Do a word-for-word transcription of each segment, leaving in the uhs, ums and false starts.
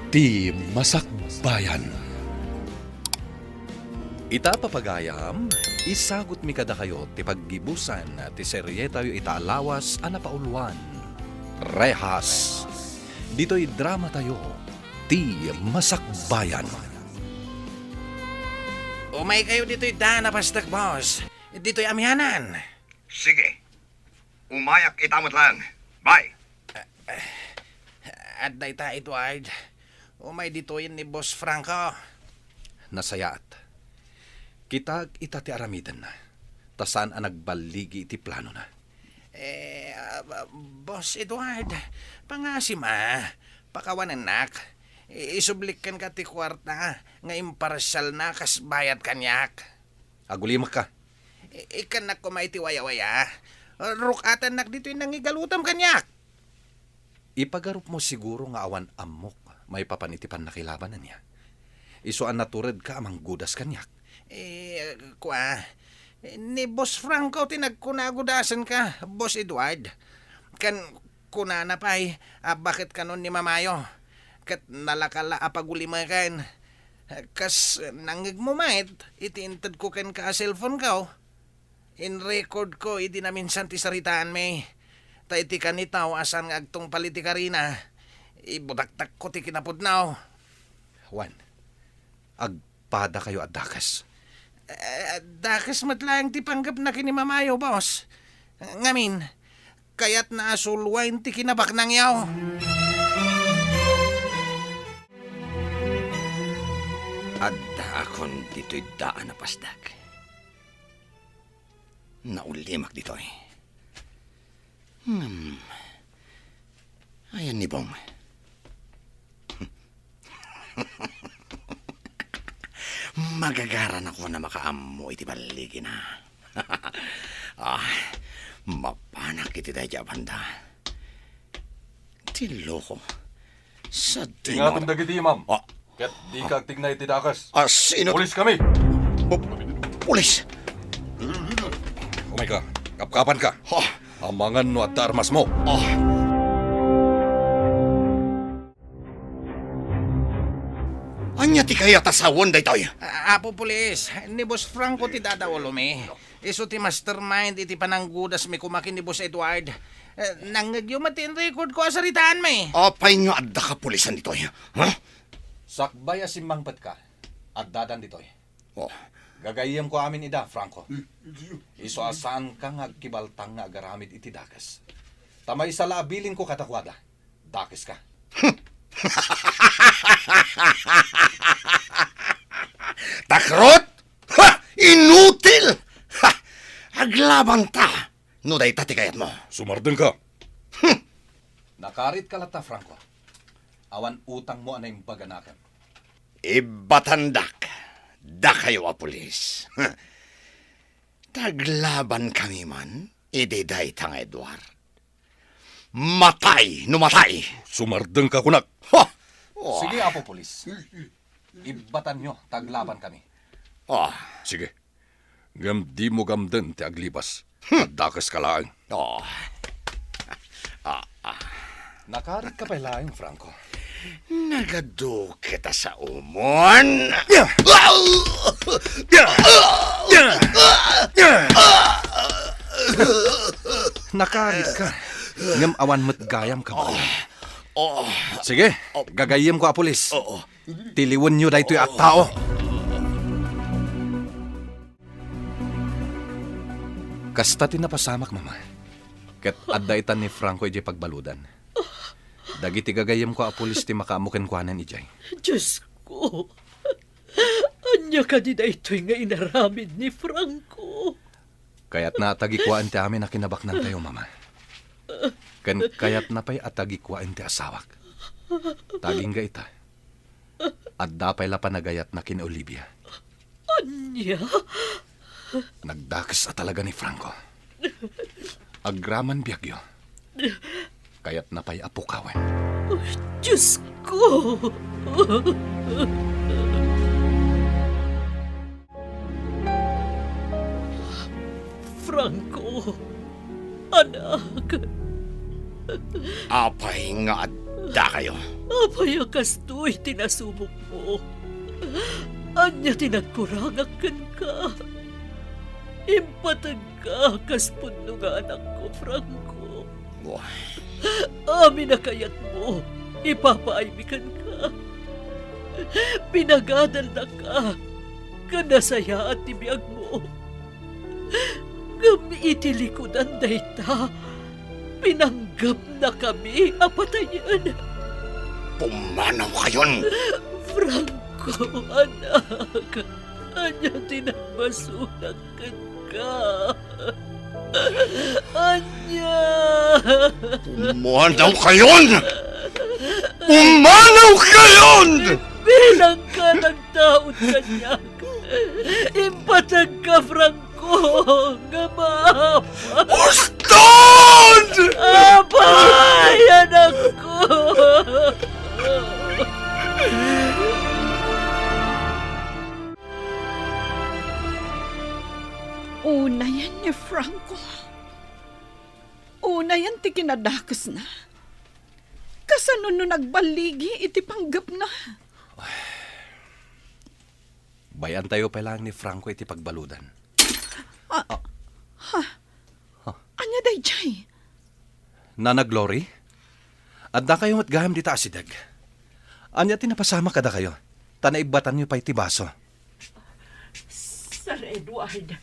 Ti Masakbayan. Ita, papagayam, isagutmi kadakayo ti paggibusan ti serietayo ita a lawas a napauluan, Rehas. Ditoy dramatayo, Ti Masakbayan. Umaykayo ditoy daan a pastak, boss. Ditoy amianan. Sige. Umayak ita met laeng. Bye. Adda ita, Edward. Umay ditoyen ni Boss Franco. Nasayaat. Kitaek ita ti aramidenna, ta saan a nagballigi iti planona. Eh, ah, Boss Edward, pangasim a, pakawanennak. I-, isublik kenka ti kuarta nga imparsialna kas bayad kaniak. Agulimekka. I-, ikkannak koma iti wayawaya. Ruk-atannak ditoy nangigalutam kaniak. Ipagarupmo siguro nga awan ammok maipapan iti pannakilaban, ania? Isu a naturedka a manggudas kaniak. Eh, kua, ni Boss Franco ti nagkuna a gudasenka, Boss Edward. Ken kunana pay a baket kanon ni Mamayo, ket nalaka la a pagulimeken. Kas nangngegmo met iti intedko kenka a cellphoneko, in-recordko idi naminsan ti saritaanmi. Ta iti kanitaw a saan nga agtungpal iti karina, ibutaktakko ti kinapudno. Juan, agpadakayo a dakes. Eh, dakes met laeng ti panggepna ken ni Mamayo, boss. Ngamin, kayatna a sulwaen ti kinabaknangyo. Addaakon ditoy daan a pastak. Naulimak ditoy. Hmm. Ayan ni Bong. Magagaranakon a makaammo iti balligina. Ah, mapanak iti dayta a banda. Ti loko. Sadino? Ingatem dagiti imam. Ah. Ket dika agtigna iti dakes. Ah, sino? Pulis kami. Pu-, pulis? Umayka. Kapkapanka. Ha? Amangan no adda armasmo. Ah. Ania ti kayat a sawen daytoy? A-, Apo Pulis, ni Boss Franco ti dadaulomi. Isu ti mastermind iti pananggudasmi koma ken ni Boss Edward. Eh, nangngegyo met ti in-recordko a saritaanmi. Apay nga adda kapulisan ditoy? Ha? Sakbay a simmangpetka, addadan ditoy. Oh. Gagayyemko amin ida, Franco. Isu a saanka nga agkibaltang nga agaramid iti dakes. Ta maysa la a bilinko kadakuada, dakeska. Takrot! Ha! Inutil! Ha! Aglabanta! No dayta ti kayatmo. Sumardengka. Hmm. Nakaritka latta, Franco. Awan utangmo a naimbag a nakem. Ibbatandak dakayo a pulis. Taglaban kami man idi dayta nga Edward. Matay no matay! Sumardengka kunak. Ha! Oh. Sige, Apo Pulis. Ibbatanyo, taglaban kami. Oh. Sige. Ngem dimo gamden ti aglibas. Hmm. Addakeska laeng. Oh. Ah, ah. Nakaritka pay laeng, Franco. Nagadu ket a saomon. Nakaritka. Ngem awan met gayam, kabayan. Oh. Sige, gagayyemko a pulis. Oo. Tiliwenyo daytoy a tao. Kasta ti napasamak, Mama. Ket adda itan ni Franco idiay pagbaludan. Dagiti gagayyemko a pulis ti makaammo kenkuana idiay. Diosko, ania kadi daytoy nga inaramid ni Franco? Kayatna a tagikuaen ti amin a kinabaknantayo, Mama. Ken kayatna pay a tagikuaen ti asawak. Ta agingga ita, adda pay la panagayatna ken Olivia. Ania? Nagdakes a talaga ni Franco. Agraman biagyo. Kayatna pay a pukawen. Diosko! Franco, anak. Apay nga addakayo? Apay a kastoy ti nasubokmo? Ania ti nagkurangak kenka? Impategka kas pudno nga anakko, Franco. Amin a kayatmo, ipapaaymi kenka. Pinagadalnaka ken nasayaat ti biagmo. Ngem iti likudan dayta, pinanggepnakami a patayen. Pumanawkayon! Franco, anak, ania ti nagbasolak kenka? Ania? Pumanawkayon! Pumanawkayon! Bilang ka nagtaud kaniak, impategka, Franco, nga maapa. Uston! Apay, anakko! Unayen ni Franco. Unayen ti kinadakesna. Kasano no nagballigi iti panggepna? Bay-antayo pay laeng ni Franco iti pagbaludan. Ah, ha? Ania daydiay? Nana Glory? Addakayo met gayam dita asideg. Ania ti napasamak kadakayo? Ta naibbatanyo pay ti baso. Sir Edward,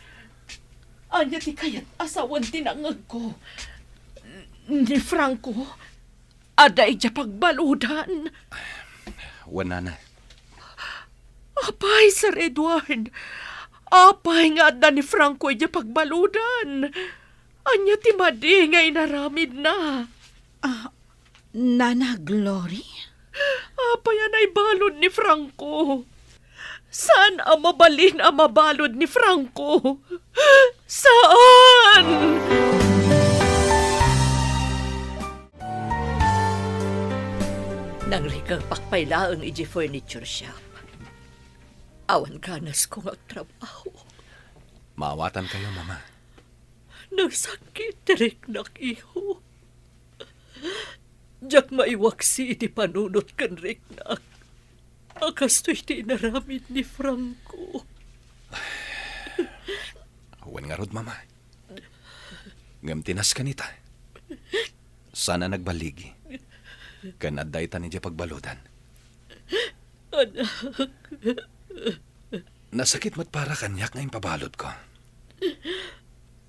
ania ti kayat a sawen ti nangngegko? Ni Franco, adda idiay pagbaludan. Wen, nana. Apay, Sir Edward, apay nga adda ni Franco idiay pagbaludan? Ania ti madi nga inaramidna? Ah, Nana Glory? Apay a naibalud ni Franco? Saan a mabalin a mabalud ni Franco? Saan? Nangrikerpak pay laeng idiay furniture shop. Awan ganasko nga agtrabaho. Maawatankayo, Mama. Nagsakit ti riknak, iho. Diak maiwaksi iti panunot ken riknak a kastoy ti inaramid ni Franco. Wen ngarud, Mama. Ngem ti nasken ita, saan a nagballigi. Ken adda ita idiay pagbaludan. Anak. Nasakit met para kaniak nga impabaludko.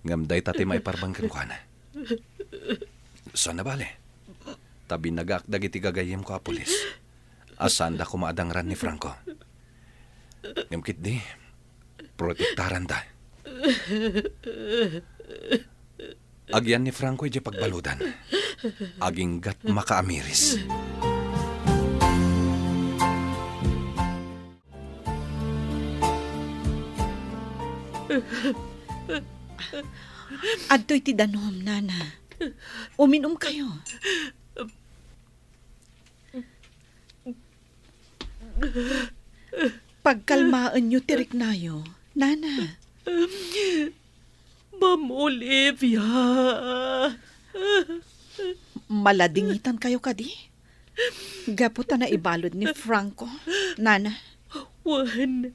Ngem dayta ti maiparbeng kenkuana. Saan a bale, ta binagaak dagiti gagayyemko a pulis a saanda koma a dangran ni Franco. Ngem ketdi, protektaranda. Agian ni Franco idiay pagbaludan, aginggat makaamiris. Adtoy ti danum, Nana. Uminumkayo. Pagkalmaenyo ti riknayo, Nana. Ma'am Olivia. Maladingitankayo kadi? Gapu ta naibalud ni Franco, Nana. Wen,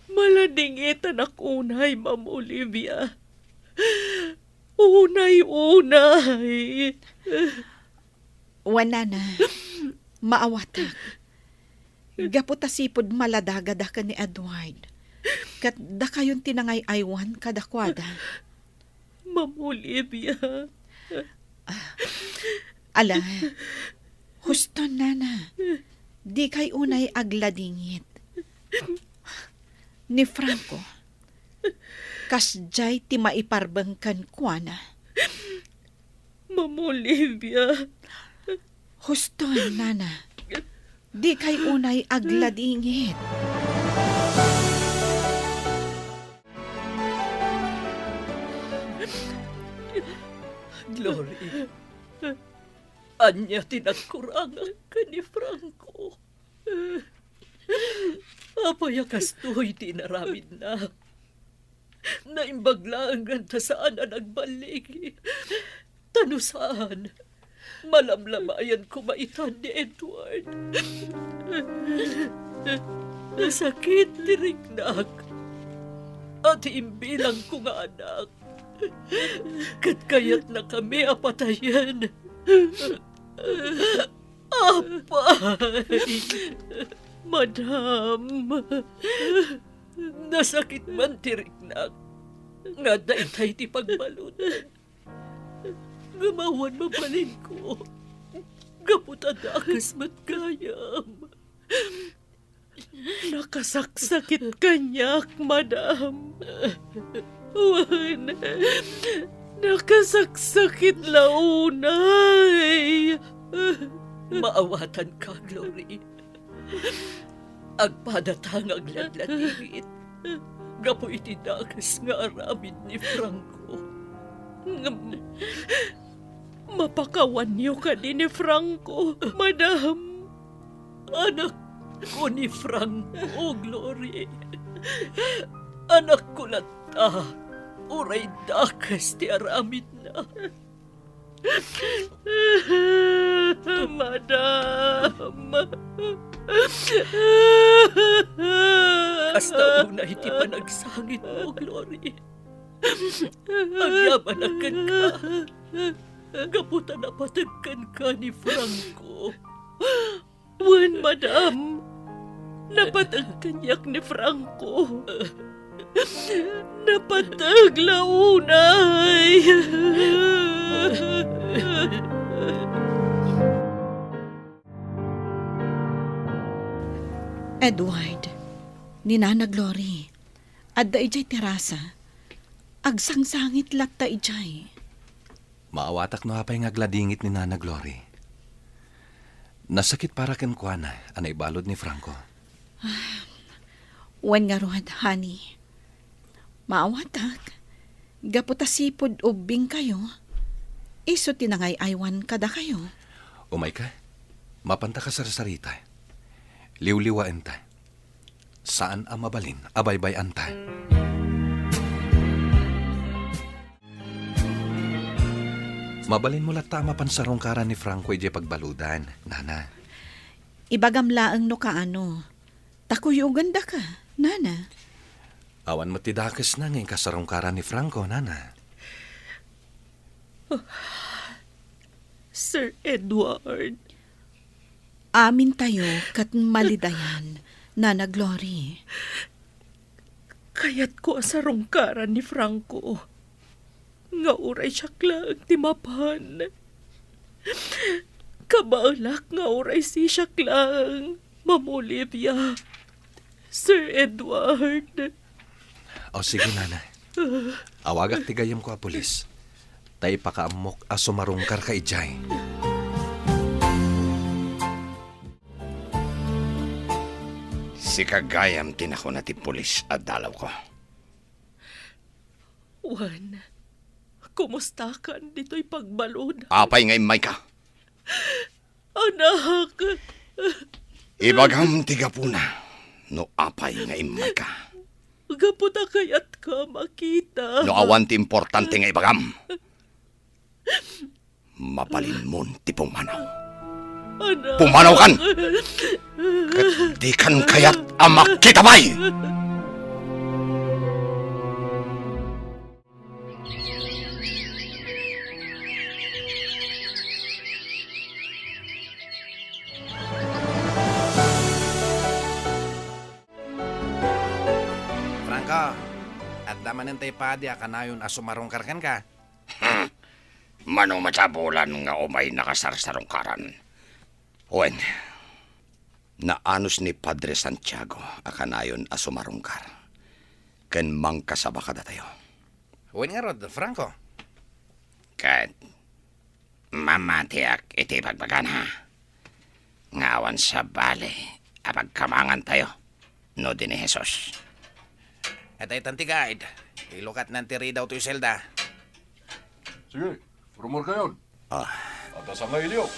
maladingitanak unay, Ma'am Olivia. Unay, unay. Wen, Nana, maawatak. Gapu ta sipud maladagada ken ni Edward, ket dakayon ti nangay-aywan kadakuada. Ma'am Olivia. Ala, huston, Nana. Dikay unay agladingit. Ni Franco, kasdiay ti maiparbeng kenkuana. Ma'am Olivia. Huston, Nana. Dikay unay agladingit. Glory, ania ti nagkurangak ken ni Franco? Apay a kastoy ti inaramidna? Naimbag laeng ta saan a nagballigi. Ta no saan, Malamlamayan koma ita ni Edward. Nasakit ti riknak a ti imbilangko nga anak ket kayatnakami a patayen. Apay! Madam, nasakit man ti riknak nga daytay ti pagbaludan. Ngem awan mabalinko gapu ta dakes met gayam. Nakasaksakit kaniak, madam. Wen, nakasaksakit la unay. Maawatanka, Glory. Agpadata nga agladladingit gapu iti dakes nga aramid ni Franco. Ngem mapakawanyo kadi ni Franco, madam? Anakko ni Franco, Glory. Anakko latta. Uray dakes ti aramidna. Madam. Kasta unay ti panagsangitmo, Glory. Agyamanak kenka gapu ta napateg kenka ni Franco. Wen, madam. Napateg kaniak ni Franco. Napateg la unay. Edward, ni Nana Glory, adda idiay terasa. Agsangsangit latta idiay. Maawatak no apay nga agladingit ni Nana Glory. Nasakit para kenkuana a naibalud ni Franco. Wen ngarud, honey. Maawatak, gapu ta sipud ubbingkayo, isu ti nangay-aywan kadakayo. Umayka, mapanta kasarsarita. Liwliwaenta. Saan a mabalin a baybay-anta. Mabalinmo latta a mapan sarungkaran ni Franco idiay pagbaludan, Nana. Ibagam laeng no kaano. Ta kuyogandaka, Nana. Awan met ti dakesna nga inkasarungkaran ni Franco, Nana. Sir Edward. Amintayo ket malidayan, Nana Glory. Kayatko a sarungkaran ni Franco nga uray siak laeng ti mapan. Kabaelak nga uray sisiak laeng, Ma'am Olivia, Sir Edward. O, sige, Nana. Awagak ti gayyemko a pulis. Ta ipakaammok a sumarungkarka idiay. Sika gayam ti nakuna ti pulis a dalawko. Juan, kumustakan ditoy pagbalud? Apay nga immayka? Anak! Ibagam ti gapuna no apay nga immayka. Gapu ta kayatka makita. No awan ti importante nga ibagam, mabalinmon ti pumanaw. Anak! Pumanawkan! Ket dikan kayat a makita pay! Franco, adda manen tay padi a kanayon a sumarungkar kenka. Hmm. Mano met a bulan nga umay nakasarsarungkaran. Wen, naanus ni Padre Santiago a kanayon a sumarungkar ken mangkasaba kadatayo. Wen ngarud, Franco. Ket mamatiak iti bagbagana nga awan sabali a pagkamangantayo no di ni Jesus. Adda itan ti guide. Ilukatnan ti ridaw toy selda. Sige, rumor kayon. Ah. At asangayo.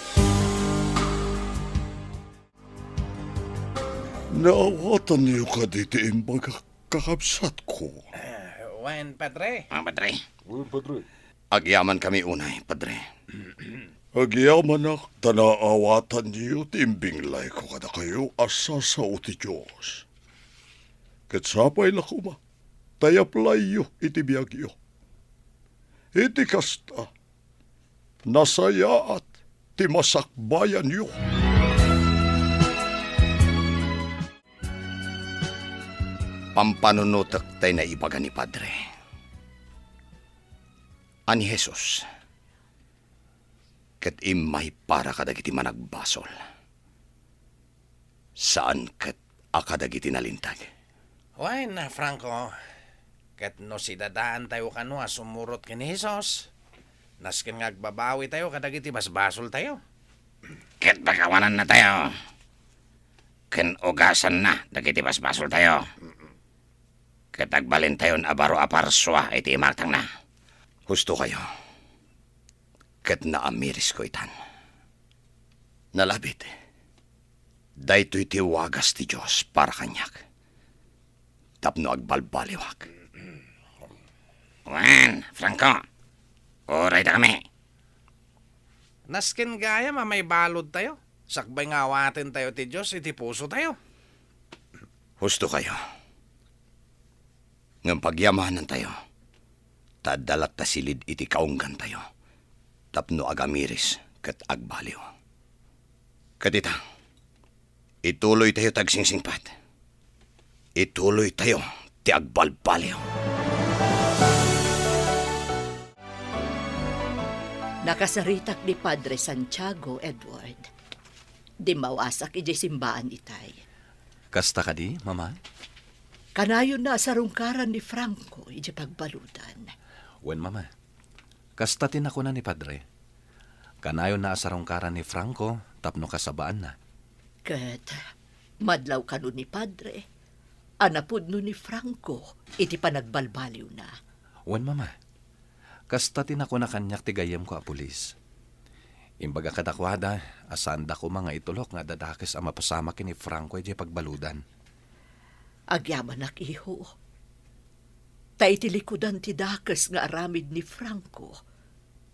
Naawatanyo kadi ti imbagak, kakabsatko? Ah, wen, Padre. Ah, Padre. Wen, Padre. Agyamankami unay, Padre. Agyamanak ta naawatanyo ti imbinglayko kadakayo a sasao ti Dios. Ket sapay la koma ta iyaplayyo iti biagyo. Iti kasta, nasayaat ti masakbayanyo. Pampanunotek tay naibaga ni Padre a ni Jesus ket immay para kadagiti managbasol, saan ket a kadagiti nalinteg. Wen, Franco, ket no sidadaantayo kano a sumurot ken ni Jesus, nasken nga agbabawitayo kadagiti basbasoltayo. Ket pakawanannatayo ken ugasanna dagiti basbasoltayo. Ket agbalintayon a baro a parsua iti imartangna. Hustokayo, ket naamirisko itan. Nalabit, daytoy ti wagas ti Dios para kaniak, tapno agbalbaliwak. Wen, Franco, uray dakami. Nasken gayam a maibaludtayo, sakbay nga awatentayo ti Dios iti pusotayo. Hustokayo. Ngem pagyamanantayo, ta adda latta silid iti kaunggantayo, tapno agamiris ket agbaliw. Ket ita, ituloytayo ti agsingsingpet. Ituloytayo ti agbalbaliw. Nakasaritak ni Padre Santiago, Edward. Dimmawasak idiay simbaan itay. Kasta kadi, Mama? Kanayonna a sarungkaran ni Franco idiay pagbaludan. Wen, Mama. Kasta ti nakuna ni Padre. Kanayonna a sarungkaran ni Franco tapno kasabaanna. Ket madlaw kano ni Padre a napudno ni Franco iti panagbalbaliwna. Wen, Mama. Kasta ti nakuna kaniak ti gayyemko a pulis. Imbaga kadakuada a saanda koma nga itulok nga adda dakes a mapasamak ken ni Franco idiay pagbaludan. Agyamanak, iho. Ta iti likudan ti dakes nga aramid ni Franco,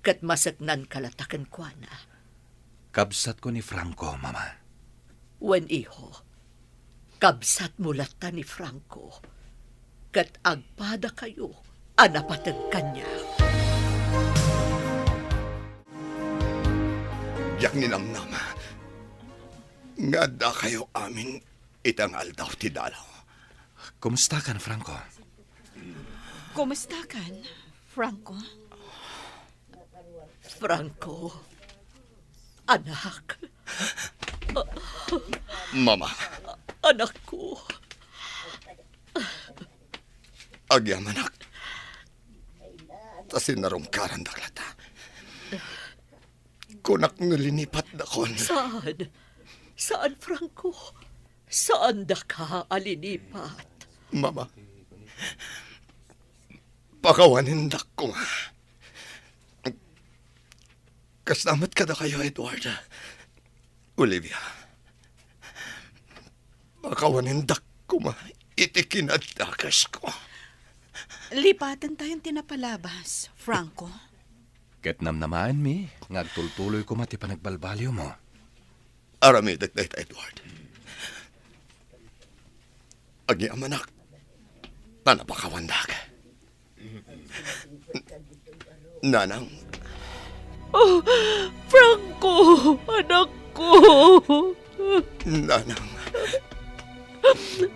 ket maseknanka latta kenkuana. Kabsatko ni Franco, Mama. Wen, iho, kabsatmo latta ni Franco, ket agpadakayo a napateg kaniak. Diak ninamnama nga addakayo amin ita nga aldaw ti dalaw. Kumustakan, Franco? Kumustakan, Franco? Franco, anak. Mama. Anakko. Agyamanak. Ta sinarungkarandak latta. Kunak nga linipatdakon. Saan? Saan, Franco? Saandaka a linipat? Mama, pakawanendak koma. Kasta met kadakayo, Edward. Olivia, pakawanendak koma iti kinadakesko. Lipatentayon ti napalabas, Franco. Ket namnamaenmi nga agtultuloy koma ti panagbalbaliwmo. Aramidek dayta, Edward. Agyamanak ta napakawandak. Nanang. Oh, Franco, anakko. Nanang.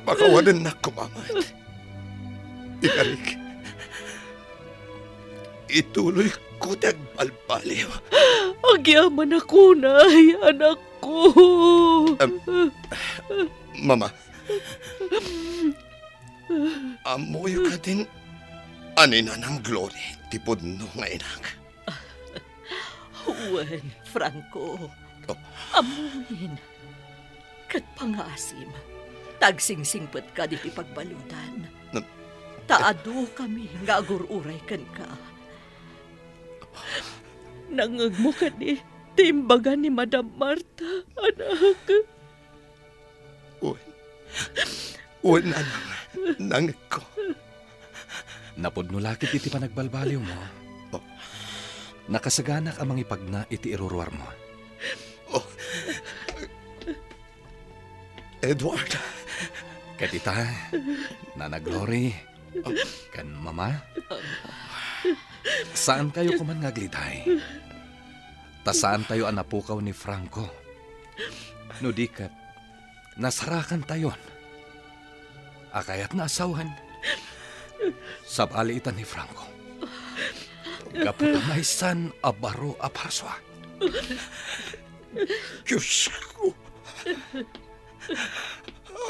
Pakawanennak koma met. Ikarik. Ituloyko ti agbalbaliw. Agyamanak unay, anakko. Em, Mama, ammoyo kadin a ni Nanang Glory ti pudno nga inak? Wen, Franco. Oh. Ammomin. Ket pangaasim, ta agsingsingpetka iti pagbaludan. Nam- Ta adu kami nga agur-uray kenka. Nangngegmo kadi ti imbaga ni Madam Marta, anak? Wen. Wen, nanang. Nangngegko. Napudno la ketdi ti panagbalbaliwmo. Oh. Nakasaganak a mangipagna iti iruruarmo. Oh. Edward. Ket ita, Nana Glory, ken Mama, saantayo koman nga agliday. Ta saantayo a napukaw ni Franco. No di ket, nasarakantayon a kayatna a sawen. Sabali ita ni Franco. Gapu ta maysan a baro a parsua. Diosko,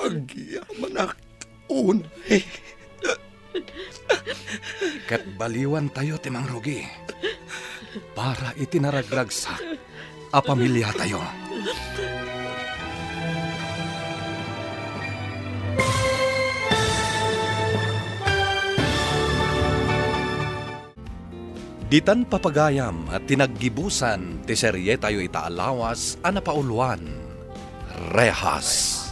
agyamanak unay. Ket baliwantayo ti mangrugi para iti naragragsak a pamiliatayo. Ditan papagayam ti naggibusan ti serietayo ita a lawas a napauloan, Rehas.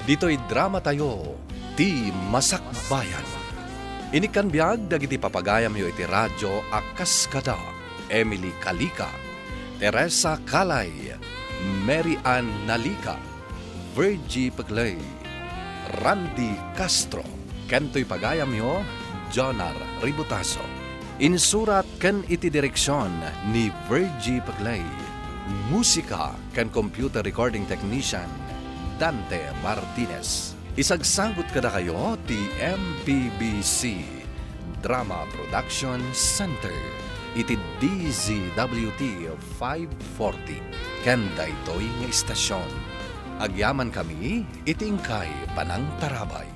Ditoy dramatayo, Ti Masakbayan. Inikkan biag dagiti papagayamyo iti radyo a kas kada Emily Calica, Teresa Calay, Mary Ann Nalica, Virgie Peclay, Randy Castro, ken toy pagayamyo, Jonar Ributaso. Insurat ken iti direksion ni Virgie Peclay. Musika ken computer recording technician, Dante Martinez. Isagsagut kadakayo ti M P B C Drama Production Center iti D Z W T five forty ken daytoy nga istasion. Agyamankami iti inkay panangtarabay.